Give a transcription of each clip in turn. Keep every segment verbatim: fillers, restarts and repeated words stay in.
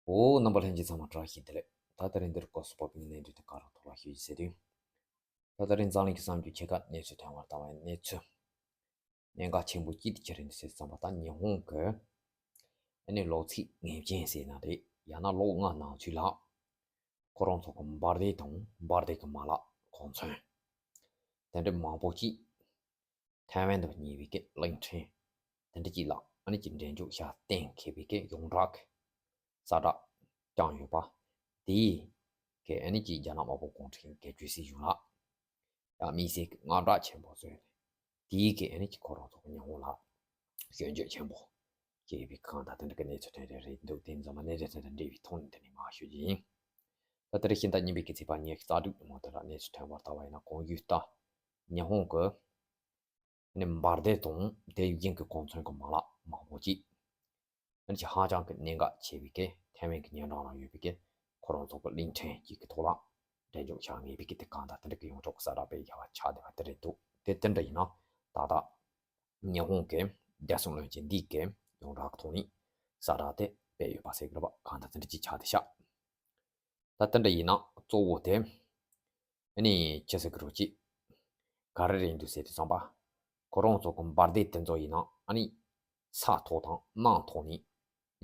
འོ། རྣམ་པ་ལྷན་རྒྱས་ཚང་མ་བཀྲ་ཤིས་བདེ་ལེགས། ད་ད་རིང་འདིར་སྐོར་སོགས་པ་ཉིན་གནས་འདུས་དེ་ག་རང་ཐོག་ལ་ཞུ་རྒྱུ་ཟེར་དུས། ད་ད་རིང་འཛམ་གླིང་གི་བསམ་རྒྱུ་ཆེ་ཁག་གནས་ཚུལ་ཐོན་པར་ལྟ་བའི་གནས་ཚུལ། གནད་འགག་ཆེན་པོ་གཅིག་དེ་ཅི་རེད་ཟེར་བསམ་པ། ད་ཉི་ཧོང་གི་ཨ་ནི་ལོ་ཚིགས་ངེས་ཅན་ཟེར་ན་རེད། ཡང་ན་ལོ་ལྔ་ནང་ཚུད་ལ། ཁོ་རང་ཚོ་གི་འབར་མདེལ་དང་འབར་མདེལ་གི་མ་ལག་གོ་མཚོན་དེ་འདྲ་མང་པོ་ཅིག་ཐའེ་ཝན་དུ་ཉེ་བའི་གི་གླིང་ཕྲན་དེ་འདྲ་ཅིག་ལ་ཨ་ནི་ཅིག་འགྲེམས་འཇོག་བྱ་གཏན་འཁེལ་བའི་གི་ཡོངས་གྲགས་གསལ་བསྒྲགས་བསྐྱངས་ཡོད་པ། དེའི་གི་ཨ་ནི་ཅིག་རྒྱ་ནག་དམར་པོ་གུང་ཁྲན་རྒྱལ་སྤྱིའི་སྲིད་གཞུང་ལ་ཡང་དམིགས་བསལ་གྱི་དངངས་སྐྲག་ཆེན་པོ་བཟོས་ནས། དེའི་གི་ཨ་ནི་ཅིག་ཁོ་རང་ཚོ་གི་ཉི་ཧོང་ལ་སྐྱོན་བརྗོད་ཆེན་པོ་བྱས་པའི་གང་ལྟར་དེ་འདྲ་གི་གནས་ཚུལ་ཐོན་རེ་རེད་འདུག་དེ་ཚང་མ་གནས་ཚུལ་དེ་དང་འབྲེལ་བའི་ཐོག་ནས་དེ་ནས་མར་ཞུ་རྒྱུ་ཡིན། ད་དེ་རིང་ཕྱི་ཟླ་གཉིས་པའི་གི་ཚེས་པ་ཉི་ཤུ་རྩ་དྲུག་ཉིན་མོ་དེ་ལ་གནས་ཚུལ་ཐོན་པར་ལྟ་བ་ཡིན་ན། གོང་ཞུས་ལྟར་ཉི་ཧོང་གི་ནི་འབར་མདེལ་དང་དེ་བཞིན་གྱི་གོ་མཚོན་གྱི་མ་ལག་མང་པོ་ཅིག་ཨ་ནི་ཅིག་ཧ་ཅང་གི་གནད་འགག་ཆེ་བའི་གི་ཐའེ་ཝན་གྱི་ཉེ་འགྲམ་ལ་ཡོད་པའི་གི་ཁོ་རང་ཚོ་གི་གླིང་ཕྲན་གཅིག་གི་ཐོག་ལ་འགྲེམས་འཇོག་བྱ་ངེས་པའི་གི་དེ་གང་ལྟར་དེ་འདྲ་གི་ཡོངས་གྲགས་གསལ་བསྒྲགས་སྤེལ་བྱ་བ་ཆགས་བསྡད་པ་དེ་རེད་འདུག་དེ་དེ་འདྲ་ཡིན་ན་ད་ལྟ་ཉི་ཧོང་གི་རྒྱལ་སྲུང་བློན་ཆེན་འདི་གི་ཡོངས་གྲགས་ཐོག་ནས་གསལ་བསྒྲགས་དེ་སྤེལ་ཡོད་པ་ཟེར་གི་རེད་པ། གང་ལྟར་དེ་འདྲ་ཅིག་ཆགས་བསྡད་ཤག་ད་དེ་འདྲ་ཡིན་ན་གཙོ་བོ་དེ་ཨ་ནི་ཅི་ཟེར་གི་རེད། ཅིག་ག་རེ་རེད་འདུག་ཟེར་དུས་ཙམ་པ། ཁོ་རང་ཚོ་གི་འབར་མདེལ་དེ་ཚོ་ཡིན་ན་ཨ་ནི་ས་ཐོག་དང་གནམ་ཐོག་ནས་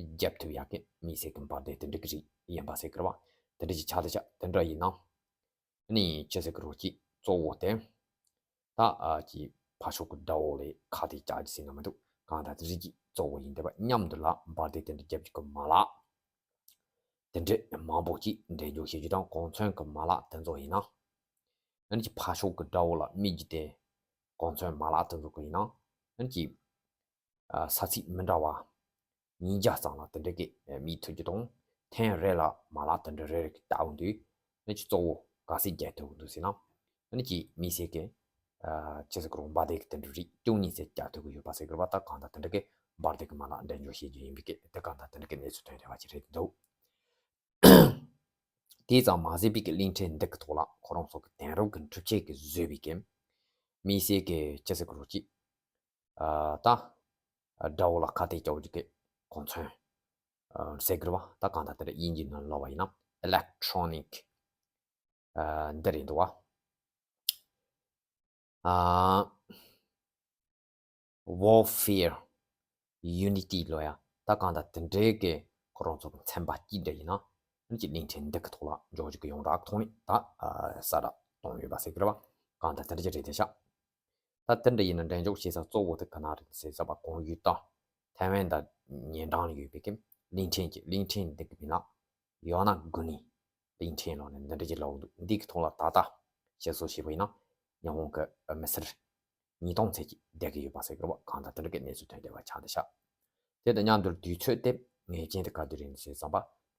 རྒྱབ་ཐུབ་ཡག་གི་དམིགས་བསལ་གྱི་འབར་མདེལ་དེ་འདྲ་གི་རིགས་ཡིན་པ་ཟེར་གི་རེད་པ། དེ་འདྲ་ཅིག་ཆགས་བསྡད་ཤག་དེ་འདྲ་ཡིན་ན་ཨ་ནི་ཅི་ཟེར་གི་རེད། ཅིག་གཙོ་བོ་དེ་ད་ཨ་ཅིག་ཕར་ཕྱོགས་གི་དགྲ་བོ་ལ་ཁ་གཏད་བཅག་རྒྱུ་ཟེར་ན་མི་འདུག་གང་ལྟར་དེ་རིགས་ཀྱི་གཙོ་བོ་ཡིན་བསྡད་པ། མཉམ་དུ་ལ་འབར་མདེལ་དེ་འདྲ་རྒྱབ་རྒྱུ་གི་མ་ལག་དེ་འདྲ་མང་པོ་ཅིག་འགྲེམས་འཇོག་བྱེད་རྒྱུ་དང་། གོ་མཚོན་གྱི་མ་ལག་དེ་ཚོ་ཡིན་ན་ཨ་ནི་ཅིག་ཕར་ཕྱོགས་ཀྱི་དགྲ་བོ་ལ་དམིགས་རྒྱུ་དེ། གོ་མཚོན་མ་ལག་དེ་ཚོ་གི་ཡིན་ན་ཨ་ནི་ཅིག་ས་ཚིགས་མི་འདྲ་བ་ཉིས་བརྒྱ་ཙམ་ལ་དེ་འདྲ་གི་དམིགས་ཐུབ་རྒྱུ་དང་། ཐེངས་རེ་ལ་མ་ལག་དེ་འདྲ་རེ་རེ་གི་བཏང་དུས་ཨ་ནི་ཅིག་གཙོ་བོ་ག་ཚད་རྒྱག་ཐུབ་ཀྱི་འདུག་ཟེར་ན། ཨ་ནི་ཅིག་དམིགས་བསལ་གྱི་ཨ་ཅི་ཟེར་གི་རེད། འབར་མདེལ་གྱི་དེ་འདྲ་རིགས་བཅུ་གཉིས་ཙམ་རྒྱག་ཐུབ་ཀྱི་ཡོད་པ་ཟེར་གི་རེད་པ། ད་གང་ལྟར་དེ་འདྲ་གི་འབར་མདེལ་གྱི་མ་ལག་འགྲེམས་འཇོག་བྱེད་རྒྱུ་ཡིན་པའི་གི་དེ་གང་ལྟར་དེ་འདྲ་གི་གནས་ཚུལ་ཐོན་བསྡད་པ་ཅིག་རེད་འདུག་དེ་ཙམ་མ་ཟད་པའི་གི་གླིང་ཕྲན་འདི་གི་ཐོག་ལ་ཁོ་རང་ཚོ་གི་དེང་རབས་ཀྱི་འཕྲུལ་ཆས་ཀྱིས་བཟོས་པའི་གི་དམིགས་བསལ་གྱི་ཅི་ཟེར་གི་རེད། ཅིག་ཨ་ད་དགྲ་བོ་ལ་ཁ་གཏད་གཅོག་རྒྱུ་གི་གོ་མཚོན་ཨ་ཟེར་གི་རེད་པ། ད་གང་ལྟར་དེ་འདྲ་དབྱིན་ཇིའི་ནང་ལབ་པ་ཡིན་ན་ཨི་ལེག་ཊོ་ནིག་ཨ་འདི་རེད་འདུག་པ། ཨ་Warfare Unity ལབ་ཡ། ད་གང་ལྟར་དེ་འདྲའི་གི་ཁོ་རང་ཚོ་གི་ཚན་པ་གཅིག་འདྲ་ཡིན་ན་ཨ་ནི་ཅིག་གླིང་ཕྲན་འདི་གི་ཐོག་ལ་འཇོག་རྒྱུ་གི་ཡོངས་གྲགས་ཐོག་ནས་ད་ཨ་གསལ་བསྒྲགས་བཏང་ཡོད་པ་ཟེར་གི་རེད་པ། གང་ལྟར་དེ་འདྲ་ཅིག་རེད་བསྡད་ཤག་ད་དེ་འདྲ་ཡིན་ན་འགྲེམས་འཇོག་བྱེད་ས་གཙོ་བོ་དེ་ག་ན་རེད་ཟེར་ཙམ་པ། གོང་ཞུས་ལྟར་ཐའེ་ཝན་དང་ཉེ་འགྲམ་ལ་ཡོད་པའི་གི་གླིང་ཕྲན་གྱི། གླིང་ཕྲན་འདི་གི་མིང་ལ་ཡོ་ན་གུ་ནི་གླིང་ཕྲན་ལབ་ནས་འདི་འདྲ་ཅིག་ལབ་འདུག་འདི་གི་ཐོག་ལ་ད་ལྟ་བཤད་སྲོལ་བྱས་པ་ཡིན་ན་ཉི་ཧོང་གི་མི་སེར་ཉིས་སྟོང་ཙམ་ཅིག་བསྡད་ཀྱི་ཡོད་པ་ཟེར་གི་རེད་པ། གང་ལྟར་དེ་འདྲ་གི་གནས་ཚུལ་ཐོན་བསྡད་པ་ཆགས་བསྡད་ཤག་དེ་དང་མཉམ་དུ་དུས་ཚོད་དེ་ངེས་ཅན་དེ་ག་དུས་རེད་ཟེར་ཙམ་པ།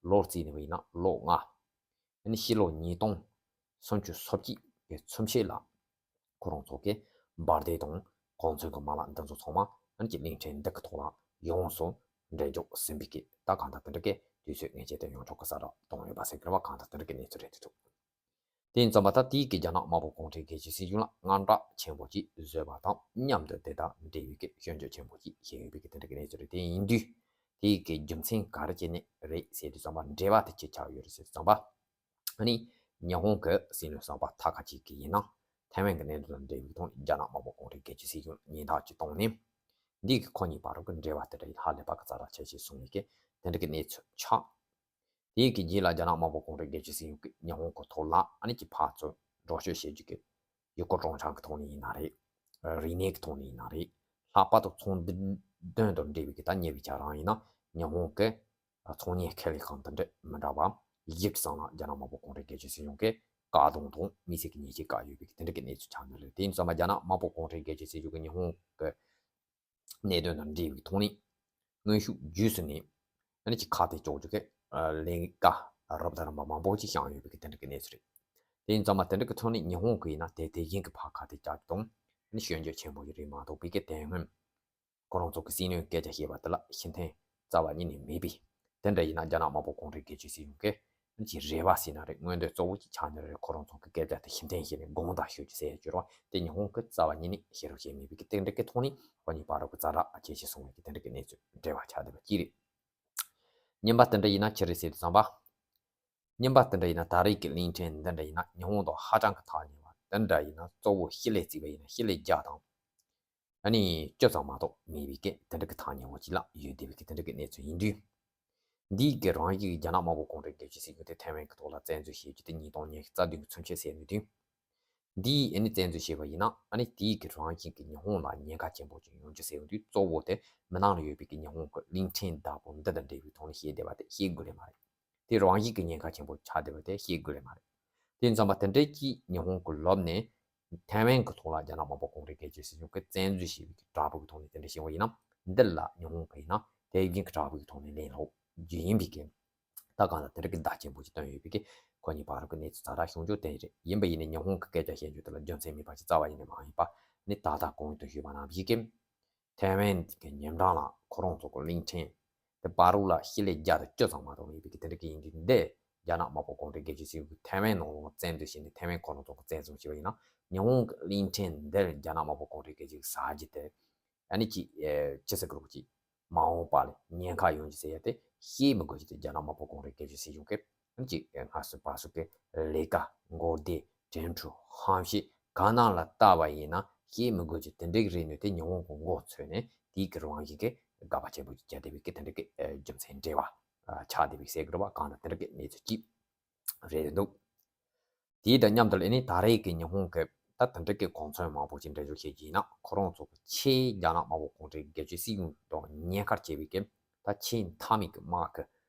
ལོ་རྩིས་ནས་པ་ཡིན་ན་ལོ་ལྔ། ཨ་ནི་ཕྱི་ལོ་ཉིས་སྟོང་སུམ་ཅུ་སོ་གཅིག་གི་མཚམས་ཤིག་ལ་ཁོ་རང་ཚོ་གི་འབར་མདེལ་དང་གོ་མཚོན་གྱི་མ་ལག་འདི་ཚོ་ཚང་མ་ཨ་ནི་ཅིག་གླིང་ཕྲན་འདི་གི་ཐོག་ལ་ཡོངས་སུ་འགྲེམས་འཇོག་ཟིན་པའི་གི་ད་གང་ལྟར་དེ་འདྲ་གི་དུས་ཚོད་ངེས་ཅན་དེ་ཡོངས་གྲགས་ཀྱི་གསལ་བསྒྲགས་བཏང་ཡོད་པ་ཟེར་གི་རེད་པ། གང་ལྟར་དེ་འདྲ་གི་གནས་ཚུལ་རེད་འདུག་དེ་ཡིན་ཙམ་པ་ད་དེའི་གི་རྒྱ་ནག་དམར་པོ་གུང་ཁྲན་རྒྱལ་སྤྱིའི་སྲིད་གཞུང་ལ་དངངས་སྐྲག་ཆེན་པོ་ཅིག་བཟོས་པ་དང་མཉམ་དུ་དེ་དང་འབྲེལ་བའི་གི་སྐྱོན་བརྗོད་ཆེན་པོ་ཅིག་བྱས་ཡོད་པའི་གི་དེ་འདྲ་གི་གནས་ཚུལ་རེད། དེ་ཡིན་དུས་དེའི་གི་རྒྱུ་མཚན་ག་རེ་བྱས་ནས་རེད་ཟེར་དུས་ཙམ་པ། འབྲེལ་བ་དེ་ཅི་ཆགས་ཡོད་རེད་ཟེར་དུས་ཙམ་པ། ཨ་ནི་ཉི་ཧོང་གི་སྲིད་བློན་གསར་པ་ཐ་ཁ་ཅིག་གིས་ཡིན་ན་ཐའེ་ཝན་གྱི་གནད་དོན་དང་འབྲེལ་བའི་ཐོག་ནས་རྒྱ་ནག་དམར་པོ་གུང་ཁྲན་རྒྱལ་སྤྱིའི་སྲིད་གཞུང་ལ་ཉེན་བརྡ་ཅིག་བཏང་ནས། འདི་གི་ཁོ་གཉིས་བར་དུ་གི་འབྲེལ་བ་དེ་འདྲ་ཡིན་ཧ་ལས་པ་གི་ཛ་དྲག་ཆེ་ཞེས་གསུངས་ཡོད་ཀི། དེ་འདྲ་གི་གནས་ཚུལ་ཆགས། དེའི་གི་རྗེས་ལ་རྒྱ་ནག་དམར་པོ་གུང་ཁྲན་རྒྱལ་སྤྱིའི་སྲིད་གཞུང་གིས་ཉི་ཧོང་གི་ཐོག་ལ་ཨ་ནི་ཅིག་ཕར་ཚུར་འགྲོ་སྐྱོད་བྱེད་རྒྱུ་གི་ཡུལ་སྐོར་སྤྲོ་འཆམ་གི་ཐོག་ནས་ཡིན་ན་རེད། རིག་གནས་ཀྱི་ཐོག་ནས་ཡིན་ན་རེད། ལྷག་པར་དུ་ཚོང་དོན་དང་འབྲེལ་བའི་གི་ད་ཉེ་བའི་ཆར་རང་ཡིན་ན་ཉི་ཧོང་གི་ཚོང་གཉེར་ཁེ་ལས་ཁང་དང་འདྲ་མི་འདྲ་བ་ཡིག་ཚང་ལ་རྒྱ་ནག་དམར་པོ་གུང་ཁྲན་རྒྱལ་སྤྱིའི་སྲིད་གཞུང་གིས་བཀག་སྡོམ་དང་དམིགས་བསལ་གྱི་ཉེས་ཆད་བཀག་ཡོད་པའི་གི་དེ་འདྲ་གི་གནས་ཚུལ་ཆགས་ནི་རེད། དེ་ཡིན་ཙང་མ་རྒྱ་ནག་དམར་པོ་གུང་ཁྲན་རྒྱལ་སྤྱིའི་སྲིད་གཞུང་གིས་ཉི་ཧོང་གི་གནད་དོན་དང་འབྲེལ་བའི་ཐོག་ནས་གནོན་ཤུགས་བརྒྱུད་ནས་ཨ་ནི་ཅིག་ཁ་གཏད་གཅོག་རྒྱུ་གི་ལས་ཀ་རབ་དང་རིམ་པ་མང་པོ་ཅིག་བཞག་ཡོད་པའི་གི་དེ་འདྲ་གི་གནས་ཚུལ་རེད། དེ་ཡིན་ཙང་མ་དེ་འདྲ་གི་ཐོག་ནས་ཉི་ཧོང་གི་ཡིན་ན་དེ་དེ་བཞིན་གི་ཕར་ཁ་གཏད་གཅོག་རྒྱུ་དང་ཨ་ནི་སྐྱོན་བརྗོད་ཆེན་པོ་ཞིག་རེད་མ་གཏོགས་པའི་གི་དེ་སྔོན་ཁོ་རང་ཚོ་གི་སྲིད་བློན་སྐད་ཆ་བཤད་པ་དེ་ལ་ཕྱིར་འཐེན་རྩ་བ་ཉིད་ནས་མེད་པས། དེ་འདྲ་ཡིན་ན་རྒྱ་ནག་དམར་པོ་གུང་ཁྲན་རྒྱལ་སྤྱིའི་སྲིད་གཞུང་གིས་ཅིག་རེ་བ་ཟེར་ན་རེད། མངོན་འདོད་གཙོ་བོ་ཅིག་ཆགས་ནི་རེད། ཁོ་རང་ཚོ་གི་སྐད་ཆ་དེ་ཕྱིར་འཐེན་བྱས་ནས་དགོངས་དག་ཞུ་རྒྱུ་ཟེར་ཡ་བཅོལ་བ་དེ་ཉི་ཧོང་གིས་རྩ་བ་ཉིད་ནས་བྱེད་རོགས་བྱས་མེད་པའི་གི་དེ་འདྲ་གི་ཐོག་ནས་ཁོ་གཉིས་བར་དུ་གི་ཛ་དྲག་ཆེ་ཞེས་གསུངས་པའི་གི་དེ་འདྲ་གི་གནས་ཚུལ་འབྲེལ་བ་ཆགས་བསྡད་པ་ཅིག་རེད། གཉིས་པ་དེ་འདྲ་ཡིན་ན་ཅི་རེད་ཟེར་དུས་ཙམ་པ། གཉིས་པ་དེ་འདྲ་ཡིན་ན་ད་རེས་ཀྱི་གླིང་ཕྲན་འདི་འདྲ་ཡིན་ན་ཉི་ཧོང་དང་ཧ་ཅང་གི་ཐག་ཉེ་བ་དེ་འདྲ་ཡིན་ན་གཙོ་བོ་ཤི་ལེ་བརྩིས་པ་ཡིན་ན་ཤི་ལེ་རྒྱ་དང་། ཨ་ནི་སྤྱི་ཙམ་མ་གཏོགས་མེད་པའི་སྐད་དེ་འདྲ་གི་ཐག་ཉེ་བ་ཅིག་ལ་ཡོད་བསྡད་པའི་སྐད་དེ་འདྲ་གི་གནས་ཚུལ་ཡིན་དུས། འདིའི་གི་རང་བཞིན་གྱི་རྒྱ་ནག་དམར་པོ་གུང་ཁྲན་སྒེར་གཅོད་སྲིད་གཞུང་དེ་ཐའེ་ཝན་གྱི་ཐོག་ལ་བཙན་འཛུལ་བྱེད་རྒྱུ་དེ་ཉིས་སྟོང་ཉི་ཤུ་རྩ་བདུན་གྱི་ཚུན་ཆད་ཟེར་ཡོང་དུས། འདིའི་ཨ་ནི་བཙན་འཛུལ་བྱས་པ་ཡིན་ན་ཨ་ནི་དེའི་གི་རང་བཞིན་གྱི་ཉི་ཧོང་ལ་ཉེན་ཁ་ཆེན་པོ་ཅིག་ཡོང་རྒྱུ་ཟེར་ཡོང་དུས་གཙོ་བོ་དེ་མི་ནང་ལ་ཡོད་པའི་གི་ཉི་ཧོང་གི་གླིང་ཕྲན་བདག་པོ་འདི་དང་འབྲེལ་བའི་ཐོག་ནས་བཤད་བསྡད་པ་དེ་བཤད་དགོས་ལེ་མ་རེད། དེ་རང་བཞིན་གྱི་ཉེན་ཁ་ཆེན་པོ་ཆགས་བསྡད་པ་དེ་བཤད་དགོས་ལེ་མ་རེད། དེ་ཡིན་ཙང་མ་དེ་འདྲའི་ཀྱི་ཉི་ཧོང་གི་ལོབས་ནས་ཐའེ་ཝན་གྱི་ཐོག་ལ་རྒྱ་ནག་དམར་པོ་གུང་ཁྲན་སྒེར་གཅོད་སྲིད་གཞུང་གིས་བཙན་འཛུལ་བྱས་པའི་གི་དྲག་པོ་གི་ཐོག་ནས་དེ་འདྲ་བྱས་པ་ཡིན་ན་འདི་ལ་ཉི་ཧོང་གི་ཡིན་ན་དེ་བཞིན་གྱི་དྲག་པོ་གི་ཐོག་ནས་ལན་སློག་རྒྱུ་ཡིན་པའི་གི། ད་གང་ལྟར་དེ་འདྲ་གི་བརྡ་ཆེན་པོ་ཅིག་བཏོན་ཡོད་པའི་གི་ཁོ་གཉིས་བར་གི་གནས་ཚུལ་ཛ་དྲག་བྱུང་རྒྱུ་དེ་རེད། ཡིན་པ་ཡིན་ནའི་ཉི་ཧོང་གི་སྐད་ཆ་བཤད་རྒྱུ་དེ་ལ་རྒྱུ་མཚན་མེད་པ་ཅིག་རྩ་བ་ཡིན་ནའི་མ་ཡིན་པ་ནི་ད་ལྟ་གོང་དུ་ཞུས་པ་ནང་བཞིན་གི། ཐའེ་ཝན་གྱི་ཉེ་འགྲམ་ལ་ཁོ་རང་ཚོ་གི་གླིང་ཕྲན་དེ་བར་རུ་ལ་ཤི་ལེ་བརྒྱ་དང་བཅུ་ཙམ་མ་གཏོགས་མེད་པའི་གི་དེ་འདྲ་གི་ཡིན་དུས་འདི་རྒྱ་ནག་དམར་པོ་གུང་ཁྲན་སྒེར་གཅོད་སྲིད་གཞུང་གིས་ཐའེ་ཝན་ནང་ལོགས་བཙན་འཛུལ་བྱས་ནས་ཐའེ་ཝན་ཁོ་རང་ཚོ་གི་བཙན་བཟུང་བྱས་པ་ཡིན་ན་ཉི་ཧོང་གི་གླིང་ཕྲན་འདིར་རྒྱ་ནག་དམར་པོ་གུང་ཁྲན་སྒེར་གཅོད་ཟ་རྒྱུ་དེ་ཨ་ནི་ཅི་ཅི་ཟེར་དགོས་རེད་ཅིག་མ་འོངས་པ་ལ་ཉེན་ཁ་ཡོང་རྒྱུ་ཟེར་ཡ་དེ་བཤད་མི་དགོས་རྒྱུ་དེ་རྒྱ་ནག་དམར་པོ་གུང་ཁྲན་སྒེར་གཅོད་སྲིད་གཞུང་གིས་ཨ་ནི་ཅི་སྔར་སྲོལ་བར་སྲོལ་གི་ལས་ཀ་མགོ་བདེ་དྲན་འཕྲུལ་ཧམ་བཤད་གང་གནང་ལ་བལྟ་བ་ཡིན་ན་བཤད་མི་དགོས་རྒྱུ་དེ་འདྲའི་རེད་ནོ་དེ་ཉི་ཧོང་གི་མགོ་ཚོས་ནས་དེའི་གི་རང་བཞིན་གི་དགག་པ་ཆེན་པོ་ཅིག་བརྒྱབ་བསྡད་པའི་གི་དེ་འདྲའི་གི་རྒྱུ་མཚན་འབྲེལ་བ་ཆགས་བསྡད་པའི་ཟེར་གི་རེད་བ། གང་ལྟར་དེ་འདྲ་གི་གནས་ཚུལ་ཅིག་རེད་འདུག་དེའི་དང་མཉམ་དུ་ལ་ཨ་ནི་ད་རེས་ཀྱི་ཉི་ཧོང་གི་ད་དེ་འདྲ་གི་གོ་མཚོན་མང་པོ་ཅིག་འགྲེལ་བརྗོད་བྱེད་ཀྱི་ཡིན་ན་ཁོ་རང་ཚོ་གི་ཆེས་རྒྱ་ནག་དམར་པོ་གུང་ཁྲན་སྒེར་གཅོད་སྲིད་གཞུང་དང་ཉེན་ཁར་བྱེད་པའི་གི་ད་ཆེས་མཐའ་མའི་གི་དམག་གི་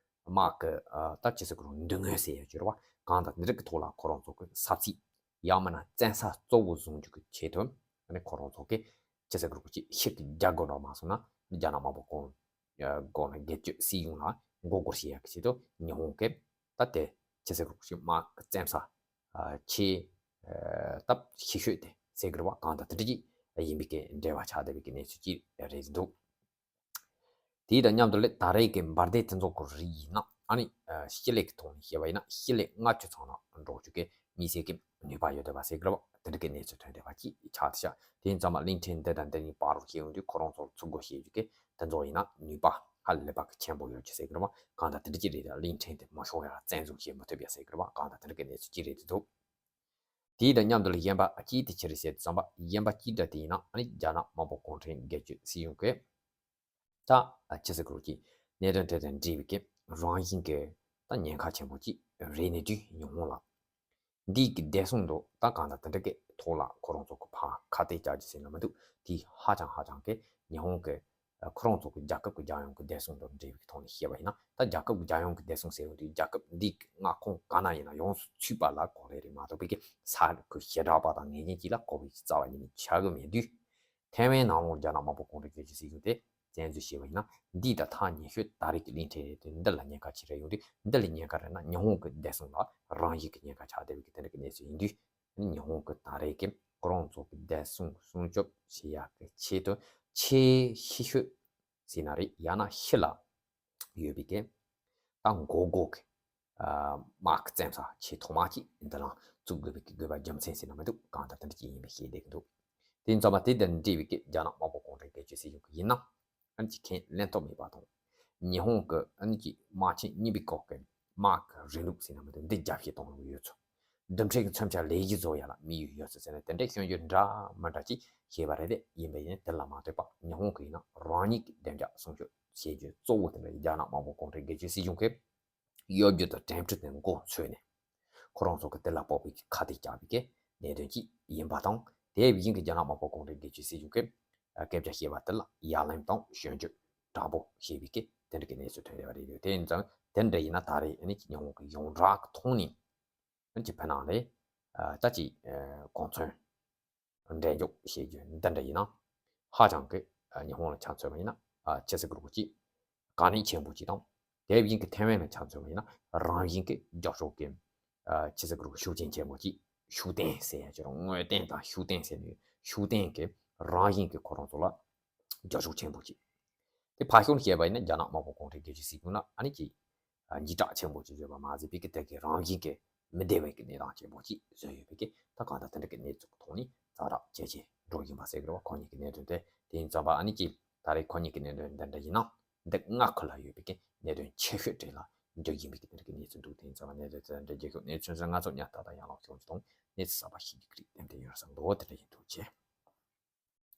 དམག་གི་ད་ཅི་ཟེར་དགོས་རུང་མདུན་ངོས་ཟེར་ཡ་ཅིག་རེད་བ། གང་ལྟར་འདི་རིགས་ཀྱི་ཐོག་ལ་ཁོ་རང་ཚོ་གི་ས་ཚིགས་ཡང་མིན་ན་བཙན་ས་གཙོ་བོ་བཟུང་རྒྱུ་གི་ཆེད་དུ་ཨ་ནི་ཁོ་རང་ཚོ་གི་ཅི་ཟེར་དགོས་རུང་ཅིག་ཤི་གི་རྒྱ་དགོས་འགྲོ་མ་སོང་ན་རྒྱ་ནག་དམར་པོ་གུང་གུང་ཁྲན་སྒེར་གཅོད་སྲིད་གཞུང་ལ་མགོ་སྐོར་བྱེད་ཡག་གི་ཆེད་དུ་ཉི་ཧོང་གིས་ད་དེ་ཅི་ཟེར་དགོས་རུང་ཅིག་དམག་གི་བཙན་ས་ཆེས་ད་ཤི་ཤོས་དེ་ཟེར་གི་རེད་བ། གང་ལྟར་དེ་འདྲ་ཅིག་ཡིན་པའི་གི་འབྲེལ་བ་ཆགས་བསྡད་པའི་གི་གནས་ཚུལ་ཅིག་རེད་འདུག་དེའི་དང་མཉམ་དུ་ལས་ད་རེས་ཀྱི་འབར་མདེལ་དེ་ཚོ་གི་རིགས་ཡིན་ན་ཨ་ནི་ཨ་ཤི་ལེ་གི་ཐོག་ནས་བཤད་པ་ཡིན་ན་ཤི་ལེ་ལྔ་བཅུ་ཚང་ན་འགྲོ་རྒྱུ་གི་དམིགས་བསལ་གྱི་ནུས་པ་ཡོད་བསྡད་པ་ཟེར་གི་རེད་བ། དེ་འདྲ་གི་གནས་ཚུལ་ཐོན་བསྡད་པ་ཅིག་ཆགས་བསྡད་ཤག་དེ་ཡིན་ཙང་མ་གླིང་ཕྲན་འདི་དང་འདི་གཉིས་བར་རུ་བཤད་ཡོང་དུས་ཁོ་རང་ཚོར་ཚུར་རྒོལ་བྱེད་རྒྱུ་གི་དེ་ཚོ་ཡིན་ན་ནུས་པ་ཧ་ལས་པ་གི་ཆེན་པོ་ཡོད་རྒྱུ་ཟེར་གི་རེད་བ། གང་ལྟར་དེ་འདྲ་ཅིག་རེད། ད་གླིང་ཕྲན་དེ་མ་ཤོར་ཡ་ལ་བཙན་བཟུང་བྱེད་མི་ཐུབ་ཡ་ཟེར་གི་རེད་བ། གང་ལྟར་དེ་འདྲ་གི་གནས་ཚུལ་ཅིག་རེད་འདུག་དེའི་དང་མཉམ་དུ་ལ་གཞན་པ་གཅིག་དེ་ཅི་རེད་ཟེར་དུས་ཙམ་པ་གཞན་པ་གཅིག་འདྲ་དེ་ཡིན་ན་ཨ་ནི་རྒྱ་ནག་དམར་པོ་གུང་ཁྲན་སྒེར་གཅོད་སྲིད་གཞུང་གིས་ད་ཅི་ཟེར་དགོས་རུང་ཅིག་གནད་དོན་དེ་དང་འབྲེལ་བའི་གི་རང་བཞིན་གི་ད་ཉེན་ཁ་ཆེན་པོ་ཅིག་རེད་ནས་དུས་ཉི་ཧོང་ལ་འདིའི་གི་བདེ་སྲུང་དུ་ད་གང་ལྟར་དེ་འདྲ་གི་ཐོག་ལ་ཁོ་རང་ཚོ་གི་ཕར་ཁ་གཏད་བཅག་རྒྱུ་ཟེར་ན་མི་འདུག་དེ་ཧ་ཅང་ཧ་ཅང་གི་ཉི་ཧོང་གི་ཁོ་རང་ཚོ་གི་རྒྱལ་ཁབ་ཀྱི་རྒྱལ་ཡོངས་ཀྱི་བདེ་སྲུང་དང་འབྲེལ་བའི་ཐོག་ནས་བཤད་པ་ཡིན་ན་ད་རྒྱལ་ཁབ་ཀྱི་རྒྱལ་ཡོངས་ཀྱི་བདེ་སྲུང་ཟེར་ཡོང་དུས་རྒྱལ་ཁབ་འདི་གི་མངའ་ཁོངས་ག་ན་ཡིན་ན་ཡོངས་སུ་ཚུད་པ་ལ་གོ་རེ་རེད་མ་གཏོགས་པའི་གི་ས་ཁུལ་ཞེ་དྲག་པ་དང་ངེས་ཅན་གཅིག་ལ་གོ་བའི་རྩ་བ་ཉིད་ནས་ཆགས་ཀྱི་མེད་དུས། ཐའེ་ཝན་ནང་ལོགས་རྒྱ་ནག་དམར་པོ་གུང་ཁྲན་སྒེར་གཅོད་སྲིད་གཞུང་དེ་བཙན་འཛུལ་བྱས་པ་ཡིན་ན་འདི་ད་ཐག་ཉེ་ཤོས་ད་རེས་ཀྱི་གླིང་ཕྲན་རེད་དེ་འདི་ལ་ཉེན་ཁ་ཆེ་རེ་ཡོང་དུས་འདི་ལ་ཉེན་ཁ་རེད་ན་ཉི་ཧོང་གི་བདེ་སྲུང་ལ་རང་བཞིན་གྱི་ཉེན་ཁ་ཆགས་བསྡད་པའི་གི་དེ་འདྲ་གི་གནས་ཚུལ་ཡིན་དུས། ཉི་ཧོང་གི་ད་རེས་ཀྱི་ཁོ་རང་ཚོ་གི་བདེ་སྲུང་སྲུང་སྐྱོབ་བྱེད་ཡག་གི་ཆེད་དུ་ཆེས་ཤི་ཤོས་ཟེར་ན་རེད་ཡང་ན་ཤི་ལ་ཡོད་པའི་གི་ད་མགོ་སྐོར་གི་དམག་གི་བཙན་ས་ཆེས་ཐོག་མ་ཅིག་འདི་ལ་བཙུགས་དགོས་པའི་གི་དགོས་པ་རྒྱུ་མཚན་ཟེར་ན་མི་འདུག་གང་ལྟར་དེ་འདྲ་ཅིག་ཡིན་པའི་ཤེས་བསྡད་ཀྱི་འདུག་དེ་ཡིན་ཙང་མ་དེ་དང་འབྲེལ་བའི་གི་རྒྱ་ནག་དམར་པོ་གུང་ཁྲན་སྒེར་གཅོད་སྲིད་གཞུང་གི་ཡིན་ན། ཨ་ནི་ཅིག་ཁས་ལེན་ཐབས་མེད་པ་དང་། ཉི་ཧོང་གི་ཨ་ནི་ཅིག་དམག་ཆེན་གཉིས་པའི་སྐབས་ཀྱི་དམག་གི་རིང་ལུགས་ཟེར་ན་མི་འདུག་འདི་རྒྱ་བསྐྱེད་གཏོང་ལུགས་ཡོད་ཚུལ། རྡུལ་ཕྲན་གྱི་མཚོན་ཆ་ལས་གཞི་བཟོ་ཡ་ལ་དམིགས་ཡུལ་ཡོད་ཚུལ་ཟེར་ནས་དེ་འདྲའི་སྐྱོན་བརྗོད་འདྲ་མི་འདྲ་ཅིག་བྱས་པ་རེད་དེ་ཡིན་པ་ཡིན་ན་དེ་ལ་མ་ལྟོས་པ་ཉི་ཧོང་གི་ཡིན་ན་རང་ཉིད་ཀྱི་བདེ་འཇགས་སྲུང་སྐྱོབ་བྱེད་རྒྱུ་གཙོ་བོ་དེ་འདྲ་རྒྱ་ནག་དམར་པོ་གུང་ཁྲན་སྒེར་གཅོད་སྲིད་གཞུང་གིས་གཡོ་སྒྱུ་དང་དྲན་འཕྲུལ་དེ་མགོ་ཚོས་ནས། ཁོ་རང་ཚོ་གི་དེ་ལ་དཔག་པའི་ཁ་གཏད་བཅག་པའི་གི་གནད་དོན་ཅིག་ཡིན་པ་དང་། དེ་བཞིན་གྱི་རྒྱ་ནག་དམར་པོ་གུང་ཁྲན་སྒེར་གཅོད་སྲིད་གཞུང་གིས་སྐད་ཆ་བཤད་པ་དེ་ལ་ཡ་ལན་དང་སྐྱོན་བརྗོད་དྲག་པོ་བྱས་པའི་གི་དེ་འདྲ་གི་གནས་ཚུལ་ཐོན་བསྡད་པ་རེད་འདུག་དེ་ཡིན་ཙང་དེ་འདྲ་ཡིན་ན་ད་རེས་ཨ་ནི་ཉི་ཧོང་གི་ཡོངས་གྲགས་ཀྱི་ཐོག་ནས་ཨ་ནི་བོད་ནང་ལ་ད་ཅིག་གོ་མཚོན། འགྲན་ལྕོགས་བྱེད་རྒྱུ་འདི་འདྲ་ཡིན་ན། ཧ་ཅང་གི་ཉི་ཧོང་ལ་ཆ་མཚོན་པ་ཡིན་ན་ཆེ་སའི་གུ་རུ་གཅིག་དཀའ་གནད་ཆེན་པོ་གཅིག་དང་། དེ་བཞིན་གྱི་ཐའེ་ཝན་ལ་ཆ་མཚོན་པ་ཡིན་ན་རང་བཞིན་གྱི་རྒྱབ་ཕྱོགས་ཀྱི་ཆེ་སའི་གུ་རུ་ཤུགས་རྐྱེན་ཆེན་པོ་གཅིག་ཤུགས་ལྡན་ཟེར་ཡ་ཅིག་རང་ངོས་ལྡན་དང་ཤུགས་ལྡན་ཟེར་ནས་ཤུགས་ལྡན་གྱི་རང་བཞིན་གྱི་ཁོ་རང་ཚོ་ལ་རྒྱབ་ཕྱོགས་ཆེན་པོ་གཅིག་དེ་ཕར་ཕྱོགས་ནས་བཤད་པ་ཡིན་ན་རྒྱ་ནག་དམར་པོ་གུང་ཁྲན་སྒེར་གཅོད་སྲིད་གཞུང་ལ་ཨ་ནི་ཅིག་འཇིགས་སྐྲག་ཆེན་པོ་ཅིག་བཟོས་པ་མ་ཟད་པའི་གི་དེ་གི་རང་བཞིན་གྱི་མི་བདེ་བའི་གི་གནས་སྟངས་ཆེན་པོ་ཅིག་བཟོས་ཡོད་པའི་གི་ད་གང་ལྟར་དེ་འདྲ་གི་གནས་ཚུལ་གི་ཐོག་ནས་ཛ་དྲག་ཇེ་ཆེ་འགྲོ་བཞིན་པ་ཟེར་གི་རེད་བ། ཁོ་གཉིས་ཀྱི་གནད་དོན་དེ་དེ་ཡིན་ཙང་པ་ཨ་ནི་ཅིག་ད་རེས་ཁོ་གཉིས་ཀྱི་གནད་དོན་འདི་འདྲ་ཡིན་ན་ འདི་ལྔ་ཁུལ་ལ་ཡོད་པའི་གི་གནད་དོན་ཆེ་ཤོས་གྲས་ལ་འབྲེལ་ཡིན་པའི་གི་དེ་རིགས་ཀྱི་གནས་ཚུལ་འདུག་དེ་ཡིན་ཙང་གནད་དོན་དེ་འབྲེལ་རྒྱལ་ཁབ་གནས་ཚུལ་ཚོ་ང་ཚོ་ཉག་ཏག་ཏག་ཡང་ལོག་ཤོང་ཅི་དང་གནས་ཚུལ་གསར་པ་ཤེས་རྒྱུ་གི་རིགས་ཏན་ཏན་ཡོད་བསམ་འདུག་དེ་འདྲ་ཡིན་འདུག་ཅེས།